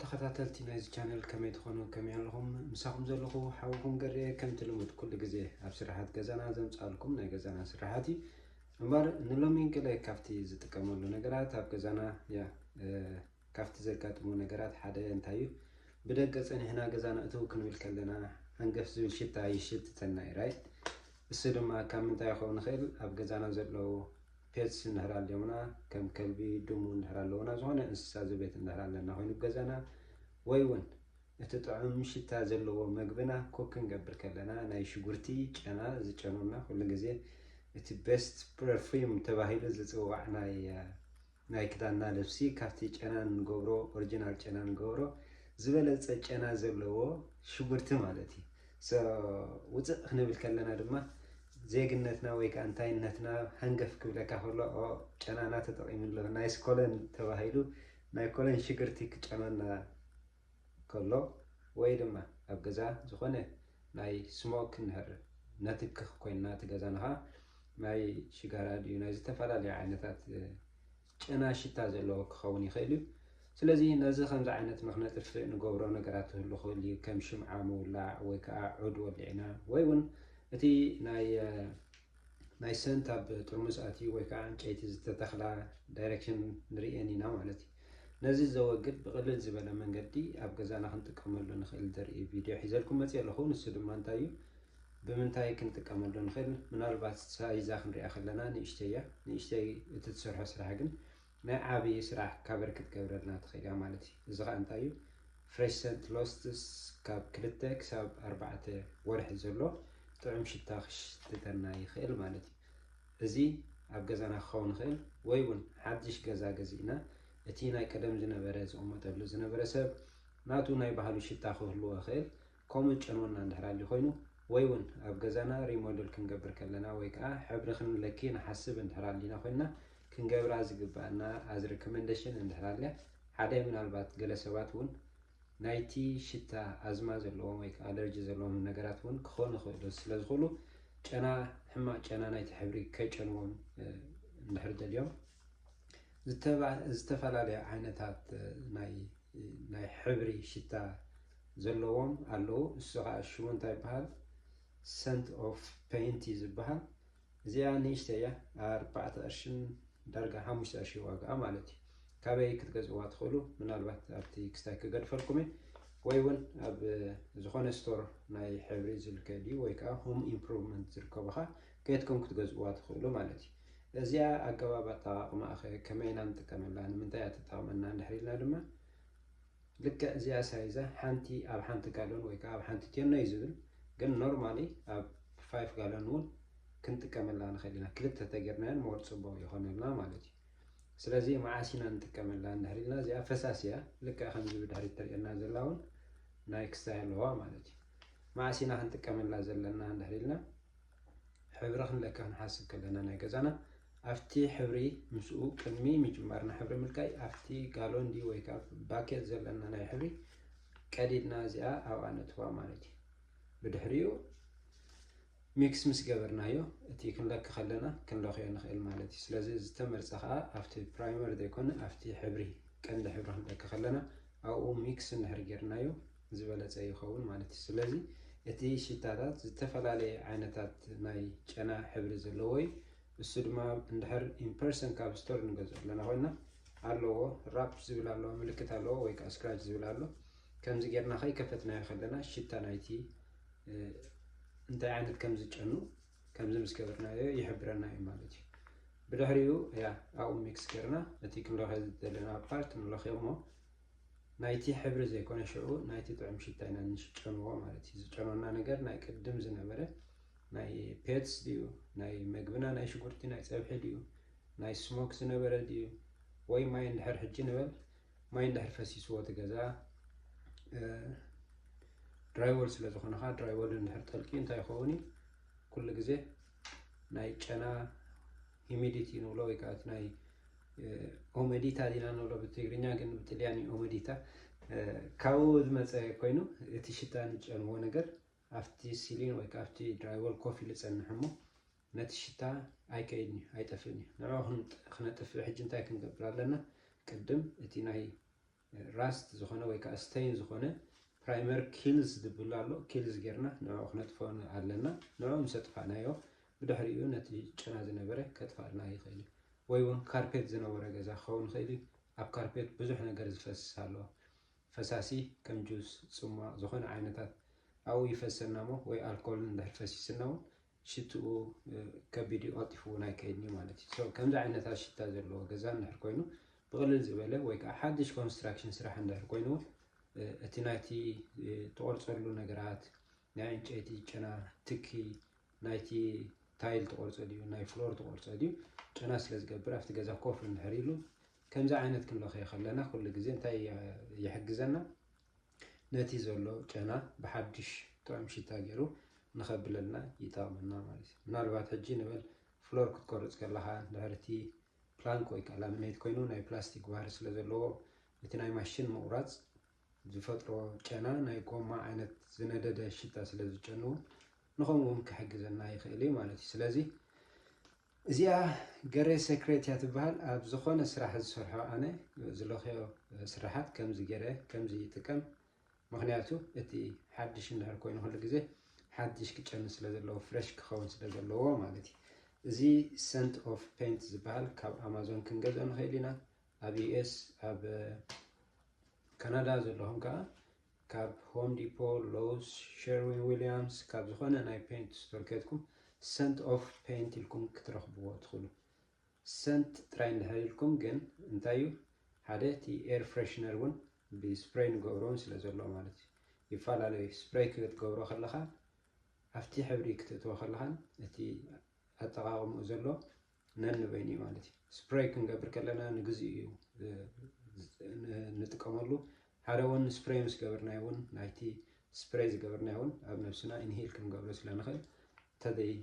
ተኸታተልቲ ናይዚ ቻነል ከመይ ትኾኑ? ከመይ ኣለኹም? ምሳኹም ዘለኹ ሓውኹም ገሬ፣ ከምቲ ልሙድ ኩሉ ግዜ ኣብ ስራሓት ገዛና ዘምጻልኩም ናይ ገዛና ስራሓት እዩ። እምበር ንሎሚ ገለ ካብቲ ዝጥቀመሉ ነገራት ኣብ ገዛና ያ እ፣ ካብቲ ዘጋጥሙ ነገራት ሓደ እንታይ እዩ? ብደገ ጸኒሕና ገዛ ነእትው ክንብል ከለና ሓንገፍ ዝብል ሽታ ይሽትተና እዩ፣ ራይት? እሱ ድማ ካብ ምንታይ ክኸውን ይኽእል? ኣብ ገዛና ዘለዉ ፔትስ እንድሕር ኣልዮምና፣ ከም ከልቢ፣ ድሙ እንድሕር ኣለዉና፣ ዝኾነ እንስሳ ዘቤት እንድሕር ኣለና ኮይኑ ብገዛና፣ ወይ እውን እቲ ጥዑም ሽታ ዘለዎ መግብና ኮክ ክንገብር ከለና ናይ ሽጉርቲ ጨና ዝጨኑና ኩሉ ግዜ እቲ ቤስት ፐርፊም ተባሂሉ ዝጽዋዕ ናይ ናይ ክዳንና ልብሲ ካብቲ ጨና ንገብሮ ኦሪጂናል ጨና ንገብሮ ዝበለጸ ጨና ዘለዎ ሽጉርቲ ማለት እዩ። So ውፅእ ክንብል ከለና ድማ ዜግነትና ወይ ከዓ እንታይነትና ሃንገፍ ክብለካ ከሎ ኦ ጨናና ተጠቒሙ ኣሎ ናይስ ኮለን ተባሂሉ ናይ ኮለን ሽግርቲ ክጨኖና ከሎ ወይ ድማ ኣብ ገዛ ዝኾነ ናይ ስሞክ እንድሕር ነትክኽ ኮይንና እቲ ገዛና ኸዓ ናይ ሽጋራ ድዩ ናይ ዝተፈላለዩ ዓይነታት ጨና ሽታ ዘለዎ ክኸውን ይኽእል እዩ። ስለዚ ነዚ ከምዚ ዓይነት ንክነጥፍእ ንገብሮ ነገራት ክህሉ ክእል እዩ። ከም ሽምዓ ምውላዕ ወይ ከዓ ዑድ ወሊዕና ወይ እውን እቲ ናይ ናይ ሰንት ኣብ ጥርሙዝ ኣትዩ ወይ ከዓ ዕንጨይቲ ዝተተኽላ ዳይሬክሽን ንርእየን ኢና ማለት እዩ። ነዚ ዘወግድ ብቕልል ዝበለ መንገዲ ኣብ ገዛና ክንጥቀመሉ ንኽእል ዘርኢ ቪድዮ ሒዘልኩም መፅእ ኣለኹ። ንሱ ድማ እንታይ እዩ? ብምንታይ ክንጥቀመሉ ንኽእል? ምናልባት ሳይዛ ክንሪኣ ከለና ንእሽተይ እያ። ንእሽተይ እቲ ትሰርሖ ስራሕ ግን ናይ ዓብዪ ስራሕ ካቨር ክትገብረልና ትኽእል እያ ማለት እዩ። እዚ ኸዓ እንታይ እዩ? ፍሬሽ ሰንት ሎስትስ ካብ ክልተ ክሳብ ኣርባዕተ ወርሒ ዘሎ ጥዑም ሽታ ክሽትተና ይኽእል ማለት እዩ። እዚ ኣብ ገዛና ክኸውን ይኽእል ወይ እውን ሓድሽ ገዛ ገዚእና እቲ ናይ ቀደም ዝነበረ ዝቕመጠሉ ዝነበረ ሰብ ናቱ ናይ ባህሉ ሽታ ክህልዎ ይኽእል። ከምኡ ጨንወና እንድሕር ኣልዩ ኮይኑ ወይ እውን ኣብ ገዛና ሪሞደል ክንገብር ከለና ወይ ከዓ ሕብሪ ክንለኪ ንሓስብ እንድሕር ኣሊና ኮይንና ክንገብራ ዝግባኣና ኣዝ ሪኮመንደሽን እንድሕር ኣልያ ሓደ ምናልባት ገለ ሰባት እውን ናይቲ ሽታ ኣዝማ ዘለዎም ወይ ከዓ ኣለርጂ ዘለዎም ነገራት እውን ክኾኑ ይኽእሉ ስለ ዝኽእሉ ጨና ሕማቕ ጨና ናይቲ ሕብሪ ከይጨንዎም እንድሕር ደልዮም ዝተፈላለያ ዓይነታት ናይ ናይ ሕብሪ ሽታ ዘለዎም ኣለዉ። እሱ ከዓ ሽሙ እንታይ ይበሃል? ሰንት ኦፍ ፔይንት እዩ ዝበሃል። እዚኣ ንእሽተይ እያ፣ ኣርባዕተ ቅርሽን ዳርጋ ሓሙሽተ ቅርሺ ዋጋኣ ማለት እዩ። ካበይ ክትገዝእዋ ትኽእሉ? ምናልባት ኣብቲ ክስታይ ክገድፈልኩም እየ፣ ወይ እውን ኣብ ዝኾነ ስቶር ናይ ሕብሪ ዝልከ ድዩ ወይ ከዓ ሆም ኢምፕሩቭመንት ዝርከቡ ከዓ ከየድኩም ክትገዝእዋ ትኽእሉ ማለት እዩ። እዚኣ ኣገባብ ኣጠቓቕማኣ ከ ከመይ ኢና ንጥቀመላ? ንምንታይ እያ ትጠቕመና እንድሕር ኢልና ድማ ልክዕ እዚኣ ሳይዛ ሓንቲ ኣብ ሓንቲ ጋሎን ወይ ከዓ ኣብ ሓንቲ ቴኖ እዩ ዝብል፣ ግን ኖርማሊ ኣብ ፋይፍ ጋሎን እውን ክንጥቀመላ ንኽእል ኢና። ክልተ ተጌርናዮን ሞር ፅቡቕ ይኾነልና ማለት እዩ። ስለዚ መዓስ ኢና ንጥቀመላ እንድሕር ኢልና እዚኣ ፈሳሲ እያ። ልክዕ ከምዚ ብድሕሪት ተርእየና ዘላ እውን ናይ ክስታይ ኣለዋ ማለት እዩ። መዓስ ኢና ክንጥቀመላ ዘለና እንድሕር ኢልና ሕብሪ ክንለካ ክንሓስብ ከለና ናይ ገዛና ኣብቲ ሕብሪ ምስኡ ቅድሚ ምጅማርና ሕብሪ ምልካይ ኣብቲ ጋሎን ድዩ ወይ ከዓ ባኬት ዘለና ናይ ሕብሪ ቀዲድና እዚኣ ኣብኣ ነእትዋ ማለት እዩ። ብድሕሪኡ ሚክስ ምስ ገበርናዮ እቲ ክንለኪ ከለና ክንለኽዮ ንኽእል ማለት እዩ። ስለዚ ዝተመርፀ ከዓ ኣብቲ ፕራይመር ዘይኮነ ኣብቲ ሕብሪ ቀንዲ ሕብሪ ክንለኪ ከለና ኣብኡ ሚክስ እንድሕር ጌርናዮ ዝበለፀ ይኸውን ማለት እዩ። ስለዚ እቲ ሽታታት ዝተፈላለየ ዓይነታት ናይ ጨና ሕብሪ ዘለዎ እዩ። እሱ ድማ እንድሕር ኢንፐርሰን ካብ ስቶር ንገዝኦ ኣለና ኮይና ኣለዎ ራፕ ዝብል ኣለዎ ምልክት ኣለዎ ወይ ከዓ ስክራች ዝብል ኣሎ። ከምዚ ጌርና ከይከፈትናዮ ከለና ሽታ ናይቲ እንታይ ዓይነት ከም ዝጨኑ ከምዚ ምስ ገበርናዮ ይሕብረና እዩ ማለት እዩ። ብድሕሪኡ ያ ኣብኡ ሚክስ ገርና እቲ ክንለኸ ዘለና ፓርት ንለኽዮ እሞ ናይቲ ሕብሪ ዘይኮነ ሽዑ ናይቲ ጥዑም ሽታ ኢና ንጨንዎ ማለት እዩ። ዝጨኖና ነገር ናይ ቅድም ዝነበረ ናይ ፔትስ ድዩ ናይ መግብና ናይ ሽጉርቲ ናይ ፀብሒ ድዩ ናይ ስሞክ ዝነበረ ድዩ ወይ ማይ እንድሕር ሕጂ ንበል ማይ እንድሕር ፈሲስዎ እቲ ገዛ ድራይወል ስለ ዝኾነኻ ድራይወል እንድሕር ጠልቂ እንታይ ይኸውን እዩ ኩሉ ግዜ ናይ ጨና ሂሚዲቲ ንብሎ ወይ ከዓ ናይ ኦመዲታ ዲና ንብሎ ብትግርኛ ግን ብጥልያን እዩ ኦመዲታ ካብኡ ዝመፀ ኮይኑ እቲ ሽታ ንጨንዎ ነገር ኣብቲ ሲሊን ወይ ከዓ ኣብቲ ድራይወል ኮፍ ኢሉ ፀንሕ እሞ ነቲ ሽታ ኣይከይድን እዩ ኣይጠፍእን እዩ ንዕ ክነጥፍእ ሕጂ እንታይ ክንገብር ኣለና ቅድም እቲ ናይ ራስት ዝኾነ ወይ ከዓ ስቴይን ዝኾነ ፕራይመር ኪልዝ ዝብል ኣሎ። ኪልዝ ጌርና ንዕኡ ክነጥፍኦ ኣለና። ንዕኡ ምስ ኣጥፋእናዮ ብድሕሪኡ ነቲ ጨና ዝነበረ ከጥፋልና ይኽእል እዩ። ወይ እውን ካርፔት ዝነበረ ገዛ ክኸውን ይኽእል እዩ። ኣብ ካርፔት ብዙሕ ነገር ዝፈስስ ኣሎ። ፈሳሲ ከም ጁስ፣ ጽሟቕ፣ ዝኾነ ዓይነታት ኣብኡ ይፈሰና እሞ ወይ ኣልኮል እንድሕር ፈሲስና እውን ሽትኡ ከቢድ እዩ፣ ቀልጢፉ እውን ኣይከይድን እዩ ማለት እዩ። ከምዚ ዓይነታት ሽታ ዘለዎ ገዛ እንድሕር ኮይኑ ብቕልል ዝበለ ወይ ከዓ ሓድሽ ኮንስትራክሽን ስራሕ እንድሕር ኮይኑ እውን እቲ ናይቲ ትቆርፀሉ ነገራት ናይ ዕንጨይቲ ጨና ትኪ ናይቲ ታይል ትቆርፀ ድዩ ናይ ፍሎር ትቆርፀ ድዩ ጨና ስለ ዝገብር ኣብቲ ገዛ ኮፍ እንድሕር ኢሉ ከምዚ ዓይነት ክንለኸዮ ከለና ኩሉ ግዜ እንታይ ይሕግዘና? ነቲ ዘሎ ጨና ብሓድሽ ጥዑም ሽታ ገይሩ ንኸብለልና ይጠቕመና ማለት እዩ። ምናልባት ሕጂ ንበል ፍሎር ክትቆርፅ ከለኻ እንድሕር እቲ ፕላንክ ወይ ከዓ ላሚኔት ኮይኑ ናይ ፕላስቲክ ባህሪ ስለ ዘለዎ እቲ ናይ ማሽን ምቑራፅ ዝፈጥሮ ጨና ናይ ጎማ ዓይነት ዝነደደ ሽታ ስለ ዝጨኑ ንኸምኡ እውን ክሕግዘና ይኽእል እዩ ማለት እዩ። ስለዚ እዚኣ ገሬ ሴክሬት እያ ትበሃል። ኣብ ዝኾነ ስራሕ ዝሰርሖ ኣነ ዝለኽዮ ስራሓት ከምዚ ገይረ ከምዚ ይጥቀም። ምኽንያቱ እቲ ሓድሽ እንድሕር ኮይኑ ኩሉ ግዜ ሓድሽ ክጨኑ ስለ ዘለዎ ፍሬሽ ክኸውን ስለ ዘለዎ ማለት እዩ። እዚ ሰንት ኦፍ ፔንት ዝበሃል ካብ ኣማዞን ክንገዝኦ ንኽእል ኢና። ኣብ ዩ ኤስ ኣብ ካናዳ ዘለኹም ከዓ ካብ ሆም ዲፖ፣ ሎውስ፣ ሸርዊን ዊሊያምስ ካብ ዝኾነ ናይ ፔንት ስቶር ከድኩም ሰንት ኦፍ ፔንት ኢልኩም ክትረኽብዎ ትኽእሉ። ሰንት ጥራይ እንድሕር ኢልኩም ግን እንታይ እዩ ሓደ እቲ ኤር ፍሬሽነር እውን ብስፕሬይ ንገብሮውን ስለ ዘሎ ማለት እዩ። ይፈላለዩ ስፕሬይ ክትገብሮ ከለኻ ኣብቲ ሕብሪ ክትእትዎ ከለኻን እቲ ኣጠቓቕምኡ ዘሎ ነንበይኑ እዩ ማለት እዩ። ስፕሬይ ክንገብር ከለና ንግዜኡ እዩ ንጥቀመሉ። ሓደ እውን ስፕሬይ ምስ ገበርናዮ እውን ናይቲ ስፕሬይ ዝገበርናዮ እውን ኣብ ነብስና ኢንሄል ክንገብሮ ስለ ንኽእል ተደይ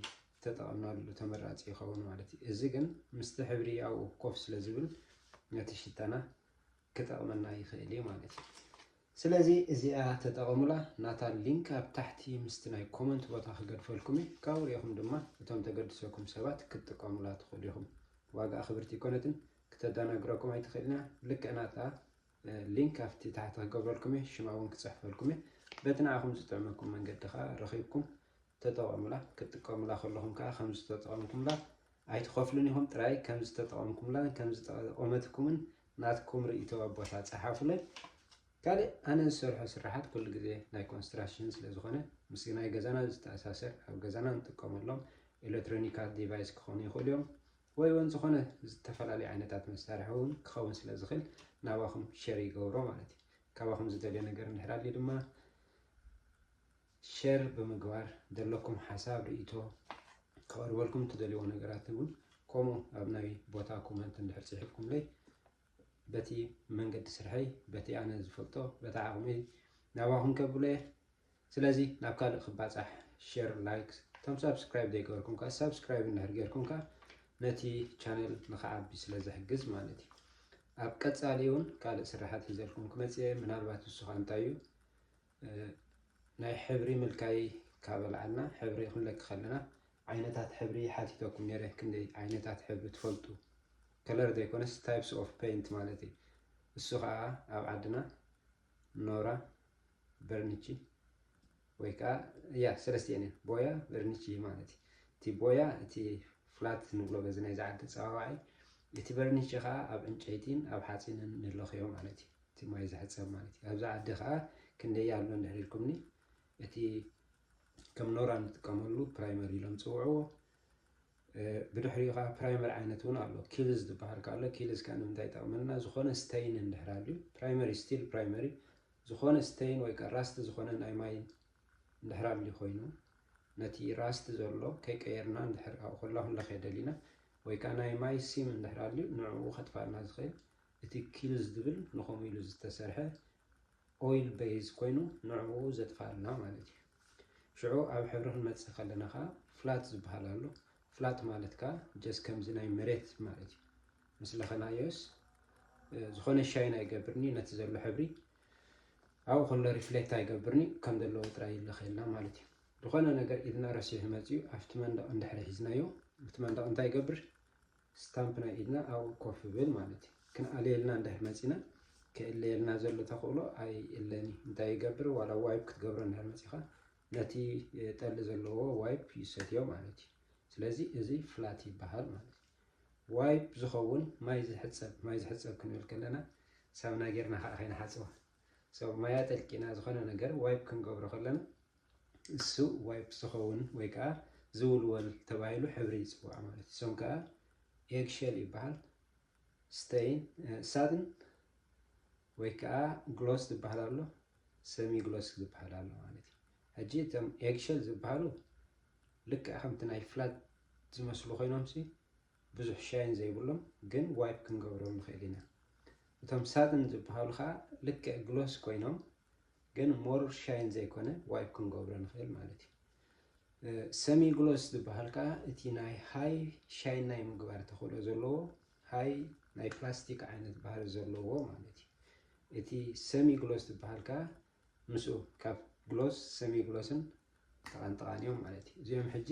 ተጠቐምናሉ ተመራፂ ይኸውን ማለት እዩ። እዚ ግን ምስቲ ሕብሪ ኣብኡ ኮፍ ስለ ዝብል ነቲ ሽታና ክጠቕመና ይኽእል እዩ ማለት እዩ። ስለዚ እዚኣ ተጠቐሙላ። ናታ ሊንክ ኣብ ታሕቲ ምስቲ ናይ ኮመንት ቦታ ክገድፈልኩም እዩ። ካብኡ ሪኢኹም ድማ እቶም ተገድሰኩም ሰባት ክትጥቀሙላ ትኽእሉ ኢኹም። ዋጋ ክብርቲ ኣይኮነትን፣ ክተደናግረኩም ኣይትኽእልን እያ። ልክዕ ናታ ሊንክ ኣብቲ ታሕቲ ክገብረልኩም እየ፣ ሽማ እውን ክፅሕፈልኩም እየ። በቲ ንዓኹም ዝጥዕመኩም መንገዲ ከዓ ረኺብኩም ተጠቐሙላ። ክትጥቀሙላ ከለኹም ከዓ ከም ዝተጠቐምኩምላ ኣይትኸፍሉን ኢኹም። ጥራይ ከም ዝተጠቐምኩምላን ከም ዝጠቐመትኩምን ናትኩም ርእይቶ ኣብ ቦታ ጸሓፉለይ። ካልእ ኣነ ዝሰርሖ ስራሓት ኩሉ ግዜ ናይ ኮንስትራክሽን ስለ ዝኾነ ምስ ናይ ገዛና ዝተኣሳሰር ኣብ ገዛና ንጥቀመሎም ኤሌክትሮኒካት ዲቫይስ ክኾኑ ይኽእሉ እዮም ወይ እውን ዝኾነ ዝተፈላለዩ ዓይነታት መሳርሒ እውን ክኸውን ስለ ዝኽእል ናባኹም ሸር ይገብሮ ማለት እዩ። ካባኹም ዝደልዮ ነገር እንድሕር ኣልዩ ድማ ሸር ብምግባር ዘለኩም ሓሳብ ርእይቶ ከቕርበልኩም ትደልይዎ ነገራት እውን ከምኡ ኣብ ናይ ቦታ ኮመንት እንድሕር ፅሒፍኩምለይ በቲ መንገዲ ስርሐይ በቲ ኣነ ዝፈልጦ በቲ ዓቕመይ ናባኹም ከብሎ እየ። ስለዚ ናብ ካልእ ክባፃሕ ሸር ላይክ እቶም ሳብስክራይብ ዘይገበርኩም ከዓ ሳብስክራይብ እንድሕር ገይርኩም ከዓ ነቲ ቻነል ንክዓቢ ስለ ዝሕግዝ ማለት እዩ። ኣብ ቀፃሊ እውን ካልእ ስራሓት ሒዘልኩም ክመፅእ እየ። ምናልባት ንሱ ከዓ እንታይ እዩ ናይ ሕብሪ ምልካይ ካብ ኣልዓልና ሕብሪ ክንለኪ ከለና ዓይነታት ሕብሪ ሓቲተኩም ነይረ። ክንደይ ዓይነታት ሕብሪ ትፈልጡ? ከለር ዘይኮነስ types of paint ማለት እዩ። እሱ ከዓ ኣብ ዓድና ኖራ፣ በርኒቺ ወይ ከዓ ያ ሰለስቲኤን እየን። ቦያ፣ በርኒቺ ማለት እዩ። እቲ ቦያ እቲ ፍላት ንብሎ በዚ ናይዚ ዓዲ ኣፀዋዋዒ፣ እቲ በርኒቺ ከዓ ኣብ ዕንጨይቲን ኣብ ሓፂንን ንለኽዮ ማለት እዩ። እቲ ማይ ዝሕፀብ ማለት እዩ። ኣብዚ ዓዲ ከዓ ክንደይ ኣሎ እንድሕር ኢልኩምኒ እቲ ከም ኖራ ንጥቀመሉ ፕራይመር ኢሎም ዝፅውዕዎ። ብድሕሪኡ ከዓ ፕራይመር ዓይነት እውን ኣሎ። ኪልዝ ዝበሃል ከዓ ኣሎ። ኪልዝ ከዓ ንምንታይ ይጠቕመና? ዝኾነ ስቴይን እንድሕር ኣልዩ ፕራይመሪ ስቲል ፕራይመሪ ዝኾነ ስቴይን ወይ ከዓ ራስቲ ዝኾነ ናይ ማይ እንድሕር ኣልዩ ኮይኑ ነቲ ራስቲ ዘሎ ከይቀየርና እንድሕር ኣብኡ ከላ ክንለኽዮ ደሊና ወይ ከዓ ናይ ማይ ሲም እንድሕር ኣልዩ ንዕኡ ከጥፋእና ዝኽእል እቲ ኪልዝ ዝብል ንኸምኡ ኢሉ ዝተሰርሐ ኦይል ቤዝ ኮይኑ ንዕኡ ዘጥፋልና ማለት እዩ። ሽዑ ኣብ ሕብሪ ክንመፅእ ከለና ከዓ ፍላት ዝበሃል ኣሎ። ፍላት ማለት ከዓ ጀስት ከምዚ ናይ መሬት ማለት እዩ። ምስ ለኸናዮስ ዝኾነ ሻይን ኣይገብርኒ ነቲ ዘሎ ሕብሪ ኣብኡ ከሎ ሪፍሌክት ኣይገብርኒ ከም ዘለዎ ጥራይ ይለኸየልና ማለት እዩ። ዝኾነ ነገር ኢድና ረሲሑ መፅዩ ኣብቲ መንደቕ እንድሕሪ ሒዝናዮ እቲ መንደቕ እንታይ ይገብር? ስታምፕ ናይ ኢድና ኣብኡ ኮፍ ይብል ማለት እዩ። ክንኣልየልና እንድሕር መፂና ክእለየልና ዘሎ ተኽእሎ ኣይእለን እዩ። እንታይ ይገብር? ዋላ ዋይፕ ክትገብሮ እንድሕር መፂኻ ነቲ ጠሊ ዘለዎ ዋይፕ ይሰትዮ ማለት እዩ። ስለዚ እዚ ፍላት ይበሃል ማለት እዩ። ዋይፕ ዝኸውን ማይ ዝሕፀብ፣ ማይ ዝሕፀብ ክንብል ከለና ሳሙና ጌርና ከዓ ከይንሓፅቦ። ሰብ ማያ ጠልቂና ዝኾነ ነገር ዋይፕ ክንገብሮ ከለና እሱ ዋይፕ ዝኸውን ወይ ከዓ ዝውልወል ተባሂሉ ሕብሪ ይፅዋዕ ማለት እዩ። እሶም ከዓ ኤግሸል ይበሃል፣ ስቴይን፣ ሳጥን ወይ ከዓ ግሎስ ዝበሃል ኣሎ፣ ሰሚ ግሎስ ዝበሃል ኣሎ ማለት እዩ። ሕጂ እቶም ኤግሸል ዝበሃሉ ልክዕ ከምቲ ናይ ፍላት ዝመስሉ ኮይኖም ሲ ብዙሕ ሻይን ዘይብሎም ግን ዋይፕ ክንገብሮም ንኽእል ኢና። እቶም ሳጥን ዝበሃሉ ከዓ ልክዕ ግሎስ ኮይኖም ግን ሞር ሻይን ዘይኮነ ዋይፕ ክንገብሮ ንኽእል ማለት እዩ። ሰሚ ግሎስ ዝበሃል ከዓ እቲ ናይ ሃይ ሻይን ናይ ምግባር ተኽእሎ ዘለዎ ሃይ ናይ ፕላስቲክ ዓይነት ባህሪ ዘለዎ ማለት እዩ። እቲ ሰሚ ግሎስ ዝበሃል ከዓ ምስኡ ካብ ግሎስ ሰሚ ግሎስን ተቓንጠቓን እዮም ማለት እዩ። እዚኦም ሕጂ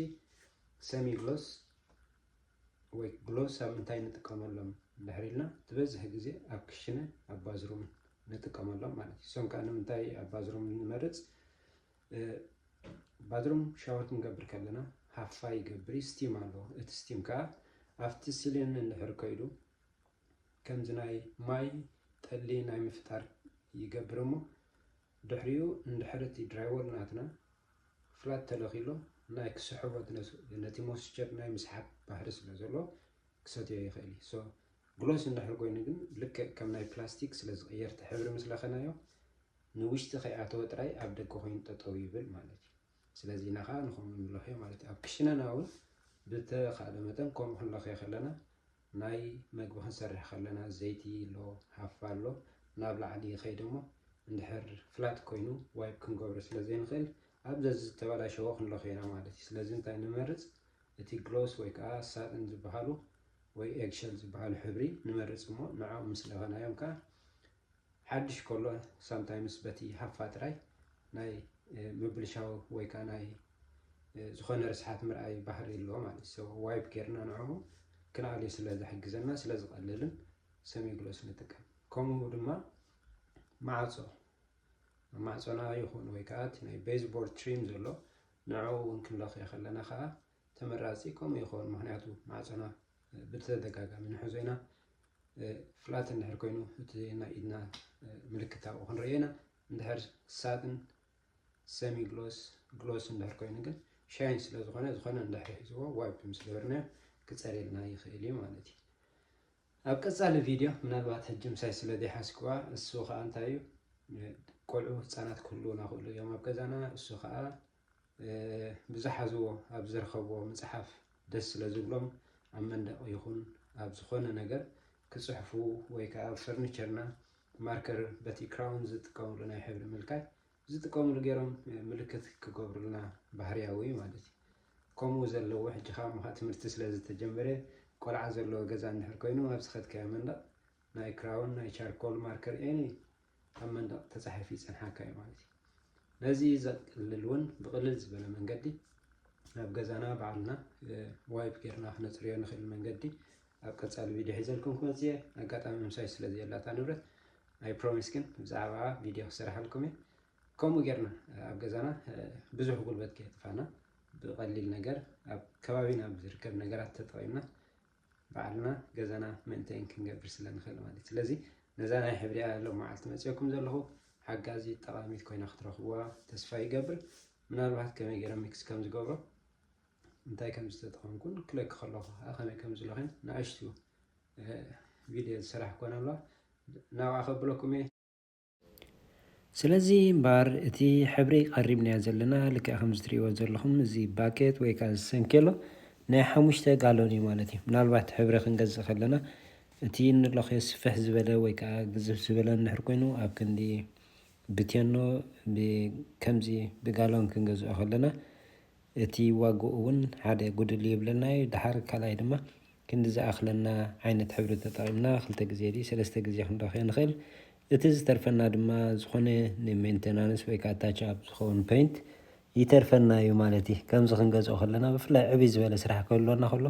ሰሚ ግሎስ ወይ ግሎስ ኣብ ምንታይ ንጥቀመሎም እንድሕር ኢልና፣ ዝበዝሕ ግዜ ኣብ ክሽነ ኣብ ባዝሩም ንጥቀመሎም ማለት እዩ። እሶም ከዓ ንምንታይ ኣብ ባዝሩም ንመርፅ? ባዝሩም ሻወር ክንገብር ከለና ሃፋ ይገብር እዩ፣ ስቲም ኣለዎ። እቲ ስቲም ከዓ ኣብቲ ሲሊን እንድሕር ከይዱ ከምዚ ናይ ማይ ጠሊ ናይ ምፍጣር ይገብር እሞ ድሕሪኡ እንድሕር እቲ ድራይወል ናትና ፍላት ተለኺሎ ናይ ክስሕቦ ነቲ ሞስቸር ናይ ምስሓብ ባህሪ ስለ ዘሎ ክሰትዮ ይኽእል እዩ። ሶ ግሎስ እንድሕር ኮይኑ ግን ልክዕ ከም ናይ ፕላስቲክ ስለ ዝቕየር እቲ ሕብሪ ምስ ለኸናዮ ንውሽጢ ከይኣተወ ጥራይ ኣብ ደገ ኮይኑ ጠጠው ይብል ማለት እዩ። ስለዚ ኢና ከዓ ንኸምኡ ንለኽዮ ማለት እዩ። ኣብ ክሽነና እውን ብተኻእለ መጠን ከምኡ ክንለኽዮ ከለና ናይ መግቢ ክንሰርሕ ከለና ዘይቲ ኣሎ፣ ሃፋ ኣሎ፣ ናብ ላዕሊ ይኸይድ እሞ እንድሕር ፍላት ኮይኑ ዋይፕ ክንገብሮ ስለ ዘይንኽእል ኣብ ዘዝተበላሸዎ ክንለኽዮ ኢና ማለት እዩ። ስለዚ እንታይ ንመርፅ? እቲ ግሎስ ወይ ከዓ ሳጥን ዝበሃሉ ወይ ኤግሸል ዝበሃሉ ሕብሪ ንመርፅ እሞ ንዕኦም ምስ ለኸናዮም ከዓ ሓድሽ ከሎ ሳምታይምስ በቲ ሃፋ ጥራይ ናይ ምብልሻው ወይ ከዓ ናይ ዝኾነ ርስሓት ምርኣይ ባህሪ ኣለዎ ማለት እዩ። ዋይፕ ጌርና ንዕኡ ክንኣልዮ ስለ ዝሕግዘና ስለ ዝቐልልን ሰሚግሎስ ንጥቀም። ከምኡ ድማ ማዕፆ ማዕፆና ይኹን ወይ ከዓ እቲ ናይ ቤዝቦርድ ትሪም ዘሎ ንዕኡ እውን ክንለኽዮ ከለና ከዓ ተመራፂ ከምኡ ይኸውን። ምክንያቱ ማዕፆና ብተደጋጋሚ ንሕዞ ኢና። ፍላት እንድሕር ኮይኑ እቲ ናይ ኢድና ምልክት ኣብኡ ክንርእዮ ኢና። እንድሕር ሳጥን ሰሚ ግሎስ ግሎስ እንድሕር ኮይኑ ግን ሻይን ስለ ዝኾነ ዝኾነ እንድሕር ሒዝዎ ዋይፕ ምስ ገበርናዮ ክፀርየልና ይኽእል እዩ ማለት እዩ። ኣብ ቀፃሊ ቪድዮ ምናልባት ሕጂ ምሳይ ስለ ዘይሓዝክዋ እሱ ከዓ እንታይ እዩ ቆልዑ ህፃናት ክህልውና ክእሉ እዮም ኣብ ገዛና። እሱ ከዓ ብዝሓዝዎ ኣብ ዝረኸብዎ መፅሓፍ ደስ ስለ ዝብሎም ኣብ መንደቕ ይኹን ኣብ ዝኾነ ነገር ክፅሕፉ ወይ ከዓ ኣብ ፈርኒቸርና ማርከር በቲ ክራውን ዝጥቀምሉ ናይ ሕብሪ ምልካይ ዝጥቀምሉ ገይሮም ምልክት ክገብሩልና ባህርያዊ ማለት እዩ። ከምኡ ዘለዎ ሕጂ ከዓ ምኻ ትምህርቲ ስለ ዝተጀመረ ቆልዓ ዘለዎ ገዛ እንድሕር ኮይኑ ኣብ ዝኸድካዮ መንደቕ ናይ ክራውን ናይ ቻርኮል ማርከር ኤኒ ኣብ መንደቕ ተፃሒፉ ይፀንሓካ እዩ ማለት እዩ። ነዚ ዘቅልል እውን ብቕልል ዝበለ መንገዲ ኣብ ገዛና ባዕልና ዋይፕ ጌርና ክነፅርዮ ንኽእል መንገዲ ኣብ ቀፃሊ ቪድዮ ሒዘልኩም ክመፅእ እየ። ኣጋጣሚ ምሳይ ስለ ዘየላታ ንብረት ናይ ፕሮሚስ ግን ብዛዕባ ቪድዮ ክሰርሓልኩም እየ። ከምኡ ጌርና ኣብ ገዛና ብዙሕ ጉልበት ከየጥፋና ብቐሊል ነገር ኣብ ከባቢና ብዝርከብ ነገራት ተጠቒምና ባዕልና ገዛና ምእንተይን ክንገብር ስለ ንኽእል ማለት እዩ። ስለዚ ነዛ ናይ ሕብሪያ ሎም መዓልቲ መፅኦኩም ዘለኹ ሓጋዚ ጠቓሚት ኮይና ክትረኽብዋ ተስፋ ይገብር። ምናልባት ከመይ ገይረ ሚክስ ከም ዝገብሮ እንታይ ከም ዝተጠቐምኩን ክለኪ ከለኹ ከዓ ከመይ ከም ዝለኽን ንኣሽቱ ቪድዮ ዝሰራሕ ኮነ ኣለዋ ናብኣ ከብለኩም እየ። ስለዚ እምበኣር እቲ ሕብሪ ቀሪብናዮ ዘለና ልክዕ ከምዚ ትርእይዎ ዘለኹም እዚ ባኬት ወይ ከዓ ዝሰንኬሎ ናይ ሓሙሽተ ጋሎን እዩ ማለት እዩ። ምናልባት ሕብሪ ክንገዝእ ከለና እቲ እንለኽዮ ስፍሕ ዝበለ ወይ ከዓ ግዝፍ ዝበለ እንድሕር ኮይኑ ኣብ ክንዲ ብቴኖ ከምዚ ብጋሎን ክንገዝኦ ከለና እቲ ዋግኡ እውን ሓደ ጉድል ይብለና እዩ። ድሓር ካልኣይ ድማ ክንዲ ዝኣኽለና ዓይነት ሕብሪ ተጠቒምና ክልተ ግዜ ድዩ ሰለስተ ግዜ ክንረኽዮ ንኽእል። እቲ ዝተርፈና ድማ ዝኾነ ንሜንቴናንስ ወይ ከዓ ታች ኣፕ ዝኸውን ፔንት ይተርፈና እዩ ማለት እዩ። ከምዚ ክንገዝኦ ከለና ብፍላይ ዕብይ ዝበለ ስራሕ ክህልወና ከሎ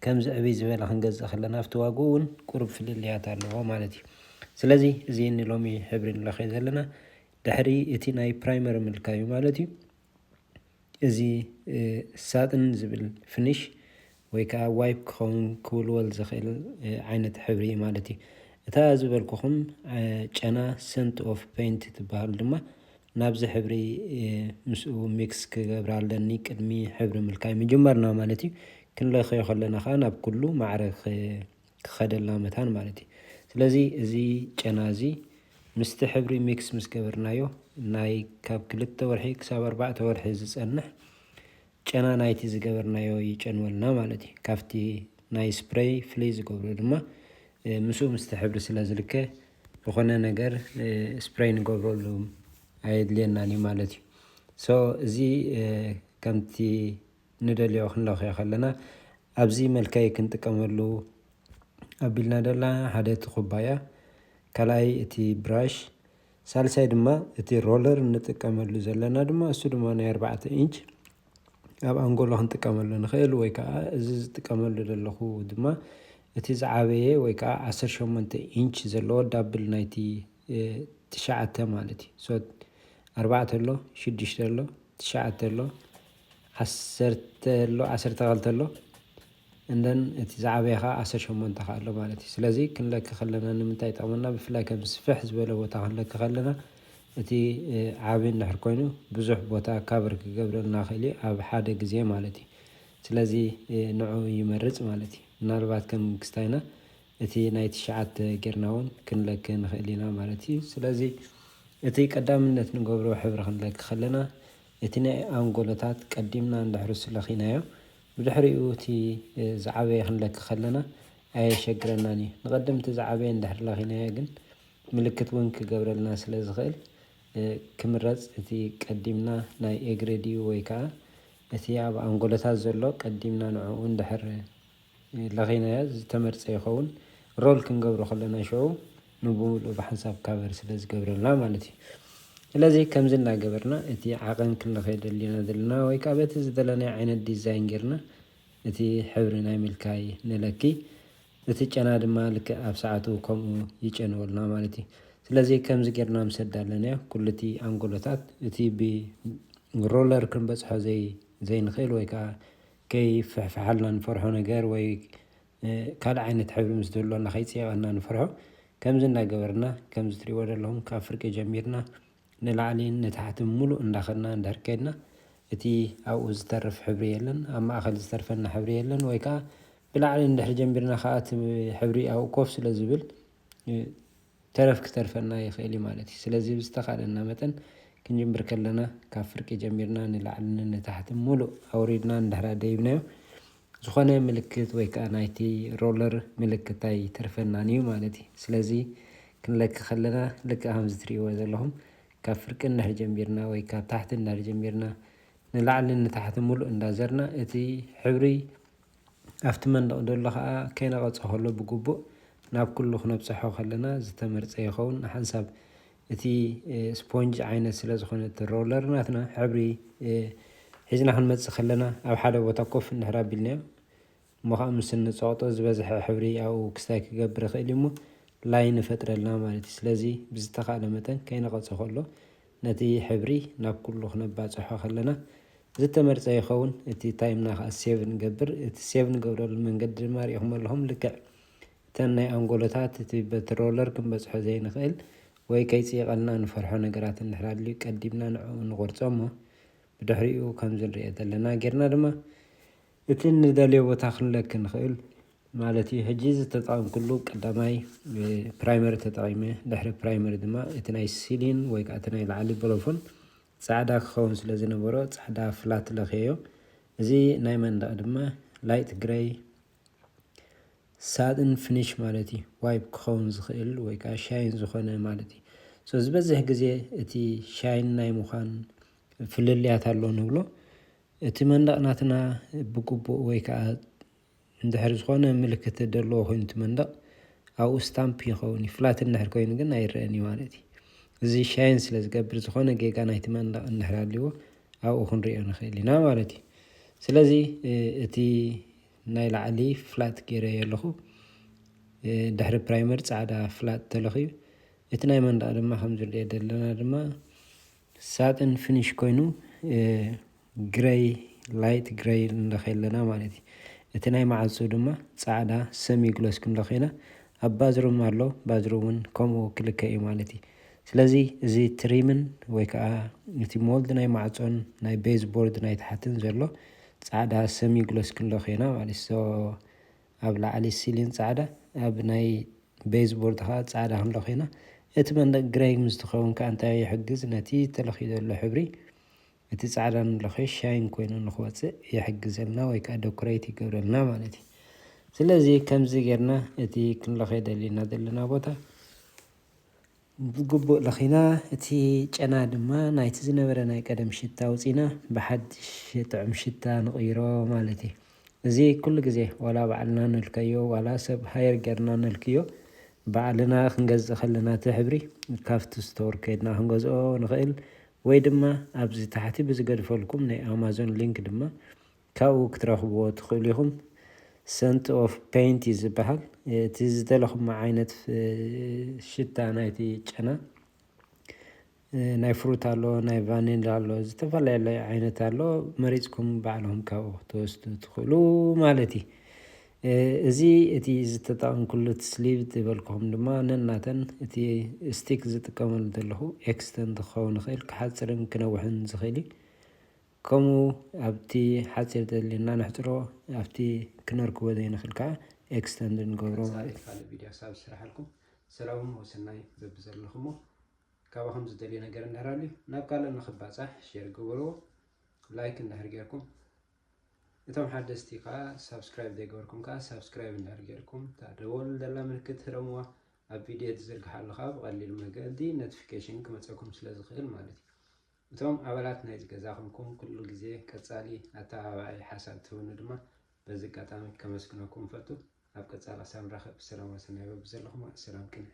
ከምዚ ዕብይ ዝበለ ክንገዝእ ከለና ኣብቲ ዋግኡ እውን ቁሩብ ፍልልያት ኣለዎ ማለት እዩ። ስለዚ እዚ ንሎሚ ሕብሪ ንለኽዮ ዘለና ድሕሪ እቲ ናይ ፕራይመር ምልካዩ ማለት እዩ። እዚ ሳጥን ዝብል ፍኒሽ ወይ ከዓ ዋይፕ ክኸውን ክውልወል ዝኽእል ዓይነት ሕብሪ ማለት እዩ። እታ ዝበልኩኹም ጨና ሰንት ኦፍ ፔንት ትበሃል ድማ ናብዚ ሕብሪ ምስኡ ሚክስ ክገብራ ኣለኒ ቅድሚ ሕብሪ ምልካይ ምጅማርና ማለት እዩ። ክንለኽዮ ከለና ከዓ ናብ ኩሉ ማዕረ ክኸደልና መታን ማለት እዩ። ስለዚ እዚ ጨና እዚ ምስቲ ሕብሪ ሚክስ ምስ ገበርናዮ ናይ ካብ ክልተ ወርሒ ክሳብ ኣርባዕተ ወርሒ ዝፀንሕ ጨና ናይቲ ዝገበርናዮ ይጨንወልና ማለት እዩ። ካብቲ ናይ ስፕሬይ ፍልይ ዝገብሮ ድማ ምስኡ ምስቲ ሕብሪ ስለ ዝልከ ዝኾነ ነገር ስፕሬይ ንገብረሉ ኣየድልየናን እዩ ማለት እዩ። ሶ እዚ ከምቲ ንደልዮ ክንለኽዮ ከለና ኣብዚ መልከይ ክንጥቀመሉ ኣቢልና ደላ ሓደ እቲ ኩባያ፣ ካልኣይ እቲ ብራሽ፣ ሳልሳይ ድማ እቲ ሮለር እንጥቀመሉ ዘለና ድማ እሱ ድማ ናይ ኣርባዕተ ኢንች ኣብ ኣንጎሎ ክንጥቀመሉ ንኽእል ወይ ከዓ እዚ ዝጥቀመሉ ዘለኹ ድማ እቲ ዝዓበየ ወይ ከዓ ዓሰርተ ሸሞንተ ኢንች ዘለዎ ዳብል ናይቲ ትሽዓተ ማለት እዩ። ሶ ኣርባዕተ ኣሎ፣ ሽዱሽተ ኣሎ፣ ትሽዓተ ኣሎ፣ ዓሰርተ ኣሎ፣ ዓሰርተ ክልተ ኣሎ፣ እንደን እቲ ዝዓበየ ከዓ ዓሰርተ ሸሞንተ ከዓ ኣሎ ማለት እዩ። ስለዚ ክንለኪ ከለና ንምንታይ ይጠቕመና? ብፍላይ ከም ስፍሕ ዝበለ ቦታ ክንለኪ ከለና እቲ ዓቢ እንድሕር ኮይኑ ብዙሕ ቦታ ካቨር ክገብረልና ክእል እዩ ኣብ ሓደ ግዜ ማለት እዩ። ስለዚ ንዑ ይመርጽ ማለት እዩ። ምናልባት ከም ክስታይና እቲ ናይ ትሽዓተ ጌርና እውን ክንለኪ ንኽእል ኢና ማለት እዩ። ስለዚ እቲ ቀዳምነት ንገብሮ ሕብሪ ክንለኪ ከለና እቲ ናይ ኣንጎሎታት ቀዲምና እንድሕር እሱ ለኺናዮ ብድሕሪኡ እቲ ዝዓበየ ክንለኪ ከለና ኣየሸግረናን እዩ። ንቐድም እቲ ዝዓበየ እንድሕር ለኺናዮ ግን ምልክት እውን ክገብረልና ስለ ዝኽእል ክምረፅ እቲ ቀዲምና ናይ ኤግሬድ እዩ ወይ ከዓ እቲ ኣብ ኣንጎሎታት ዘሎ ቀዲምና ንዕኡ እንድሕር ለኺናዮ ዝተመርፀ ይኸውን። ሮል ክንገብሮ ከለና ሽዑ ንብምሉኡ ብሓንሳብ ካቨር ስለ ዝገብረልና ማለት እዩ። ስለዚ ከምዚ እናገበርና እቲ ዓቐን ክንለኸዮ ደሊና ዘለና ወይ ከዓ በቲ ዝደለናዮ ዓይነት ዲዛይን ጌርና እቲ ሕብሪ ናይ ምልካይ ንለኪ። እቲ ጨና ድማ ልክዕ ኣብ ሰዓቱ ከምኡ ይጨንወልና ማለት እዩ። ስለዚ ከምዚ ጌርና ምስ ኣዳለናዮ ኩሉ እቲ ኣንጎሎታት እቲ ብሮለር ክንበፅሖ ዘይ ዘይንኽእል ወይ ከዓ ከይፍሕፍሓልና ንፈርሖ ነገር ወይ ካልእ ዓይነት ሕብሪ ምስ ዝህልወና ከይፅይቐና ንፈርሖ። ከምዚ እናገበርና ከምዚ ትሪእዎ ዘለኹም ካብ ፍርቂ ጀሚርና ንላዕሊ ንታሕቲ ሙሉእ እንዳኸድና እንድሕር ከድና እቲ ኣብኡ ዝተርፍ ሕብሪ የለን፣ ኣብ ማእኸል ዝተርፈና ሕብሪ የለን። ወይ ከዓ ብላዕሊ እንድሕር ጀሚርና ከዓ እቲ ሕብሪ ኣብኡ ኮፍ ስለ ዝብል ተረፍ ክተርፈና ይኽእል እዩ ማለት እዩ። ስለዚ ብዝተኻለና መጠን ክንጅምር ከለና ካብ ፍርቂ ጀሚርና ንላዕልን ንታሕቲ ሙሉእ ኣውሪድና እንድሕር ኣደይብናዮ ዝኾነ ምልክት ወይ ከዓ ናይቲ ሮለር ምልክት ኣይተርፈናን እዩ ማለት እዩ። ስለዚ ክንለኪ ከለና ልክዕ ከምዚ ትሪእዎ ዘለኹም ካብ ፍርቂ እንድሕር ጀሚርና ወይ ካብ ታሕቲ እንድሕር ጀሚርና ንላዕልን ንታሕቲ ሙሉእ እንዳዘርና እቲ ሕብሪ ኣብቲ መንደቕ ዘሎ ከዓ ከይነቐፀ ከሎ ብግቡእ ናብ ኩሉ ክነብፅሖ ከለና ዝተመርፀ ይኸውን። ንሓንሳብ እቲ ስፖንጅ ዓይነት ስለ ዝኾነ እቲ ሮለር ናትና ሕብሪ ሒዝና ክንመፅእ ከለና ኣብ ሓደ ቦታ ኮፍ እንድሕር ኣቢልናዮ እሞ ከዓ ምስ እንፀቕጦ ዝበዝሐ ሕብሪ ኣብኡ ክስታይ ክገብር ይኽእል እዩ እሞ ላይን ይፈጥረልና ማለት እዩ። ስለዚ ብዝተኻእለ መጠን ከይነቐፀ ከሎ ነቲ ሕብሪ ናብ ኩሉ ክነባፅሖ ከለና ዝተመርፀ ይኸውን። እቲ ታይምና ከዓ ሴቭ ንገብር። እቲ ሴቭ ንገብረሉ መንገዲ ድማ ሪኢኹም ኣለኹም። ልክዕ እተን ናይ ኣንጎሎታት እቲ በቲ ሮለር ክንበፅሖ ዘይንኽእል ወይ ከይፅይቐልና ንፈርሖ ነገራት እንድሕር ኣድልዩ ቀዲምና ንዕኡ ንቆርፆ እሞ ብድሕሪኡ ከምዚ ንሪኦ ዘለና ጌርና ድማ እቲ ንደልዮ ቦታ ክንለኪ ንኽእል ማለት እዩ። ሕጂ ዝተጠቐምኩሉ ቀዳማይ ፕራይመር ተጠቒመ፣ ድሕሪ ፕራይመር ድማ እቲ ናይ ሲሊን ወይ ከዓ እቲ ናይ ላዕሊ በሎፎን ፃዕዳ ክኸውን ስለ ዝነበሮ ፃዕዳ ፍላት ለኽየዮ። እዚ ናይ መንደቕ ድማ ላይት ግረይ ሳጥን ፍኒሽ ማለት እዩ። ዋይፕ ክኸውን ዝኽእል ወይ ከዓ ሻይን ዝኾነ ማለት እዩ። ሶ ዝበዝሕ ግዜ እቲ ሻይን ናይ ምዃን ፍልልያት ኣሎ ንብሎ። እቲ መንደቕ ናትና ብግቡእ ወይ ከዓ እንድሕር ዝኾነ ምልክት ዘለዎ ኮይኑ እቲ መንደቕ ኣብኡ ስታምፕ ይኸውን እዩ። ፍላት እንድሕር ኮይኑ ግን ኣይረአን እዩ ማለት እዩ። እዚ ሻይን ስለ ዝገብር ዝኾነ ጌጋ ናይቲ መንደቕ እንድሕር ኣልዎ ኣብኡ ክንሪኦ ንኽእል ኢና ማለት እዩ። ስለዚ እቲ ናይ ላዕሊ ፍላት ገይረዮ ኣለኹ። ድሕሪ ፕራይመር ፃዕዳ ፍላት ተለኽዩ እቲ ናይ መንደቕ ድማ ከም ዝሪኦ ዘለና ድማ ሳጥን ፊኒሽ ኮይኑ ግረይ፣ ላይት ግረይ ንለኸ ኣለና ማለት እዩ። እቲ ናይ ማዕፁ ድማ ፃዕዳ ሰሚ ግሎስ ክንለኸ ኢና። ኣብ ባዝሩም ኣሎ፣ ባዝሩም እውን ከምኡ ክልከ እዩ ማለት እዩ። ስለዚ እዚ ትሪምን ወይ ከዓ እቲ ሞልድ ናይ ማዕፆን ናይ ቤዝ ቦርድ ናይ ታሕትን ዘሎ ፃዕዳ ሰሚ ግሎስ ክንለኸ ኢና ማለት እዩ። So ኣብ ላዕሊ ሲሊን ፃዕዳ፣ ኣብ ናይ ቤዝ ቦርድ ከዓ ፃዕዳ ክንለኸ ኢና። እቲ መንደቅ ግረይ ምስ ትኸውን ከዓ እንታይ ይሕግዝ? ነቲ ተለኺዩ ዘሎ ሕብሪ እቲ ፃዕዳ ንለኸ ሻይን ኮይኑ ንክወፅእ ይሕግዘልና ወይ ከዓ ደኮሬት ይገብረልና ማለት እዩ። ስለዚ ከምዚ ጌርና እቲ ክንለኸ ደሊና ዘለና ቦታ ብግቡእ ለኺና፣ እቲ ጨና ድማ ናይቲ ዝነበረ ናይ ቀደም ሽታ ኣውፂና ብሓድሽ ጥዑም ሽታ ንቕይሮ ማለት እዩ። እዚ ኩሉ ግዜ ዋላ ባዕልና ንልከዮ ዋላ ሰብ ሃየር ጌርና ንልክዮ፣ ባዕልና ክንገዝእ ከለና እቲ ሕብሪ ካብቲ ስቶር ከይድና ክንገዝኦ ንኽእል፣ ወይ ድማ ኣብዚ ታሕቲ ብዝገድፈልኩም ናይ ኣማዞን ሊንክ ድማ ካብኡ ክትረኽብዎ ትኽእሉ ኢኹም። ሰንት ኦፍ ፔንት እዩ ዝበሃል። እቲ ዝደለኹም ዓይነት ሽታ ናይቲ ጨና፣ ናይ ፍሩት ኣሎ፣ ናይ ቫኒላ ኣሎ፣ ዝተፈላለየ ዓይነት ኣሎ። መሪፅኩም ባዕልኹም ካብኡ ክትወስዱ ትኽእሉ ማለት እዩ። እዚ እቲ ዝተጠቐምኩሉ እቲ ስሊቭ ዝበልኩኹም ድማ ነናተን እቲ ስቲክ ዝጥቀመሉ ዘለኹ ኤክስተንድ ክኸውን ይኽእል፣ ክሓፅርን ክነውሕን ዝኽእል እዩ። ከምኡ ኣብቲ ሓፂር ዘለና ነሕፅሮ፣ ኣብቲ ክነርክቦ ዘይንኽእል ከዓ ኤክስተንድ ንገብሮ ማለት እዩ። ካልእ ቪድዮ ክሳብ ዝስራሓልኩም ሰላምን ወሰናይ በብዘለኹሞ። ካባኹም ዝደልዮ ነገር እንድሕር ኣልዩ ናብ ካልእ ንኽባፃሕ ሼር ግበርዎ። ላይክ እንድሕር ጌርኩም፣ እቶም ሓደስቲ ከዓ ሳብስክራይብ ዘይገበርኩም ከዓ ሳብስክራይብ እንድሕር ጌርኩም እታ ደወል ዘላ ምልክት ህረምዋ። ኣብ ቪድዮ ዝዝርግሓሉ ከዓ ብቐሊል መገዲ ኖቲፊኬሽን ክመፀኩም ስለ ዝኽእል ማለት እዩ። እቶም ኣባላት ናይዚ ገዛ ኮንኩም ኩሉ ግዜ ቀጻሊ ኣተባባዒ ሓሳብ ትህቡኒ ድማ በዚ ኣጋጣሚ ከመስግነኩም እፈቱ። ኣብ ቀጻሊ ክሳብ ንራኸብ ብሰላም ወሰናይ በብዘለኹም ሰላም ቅንዕ።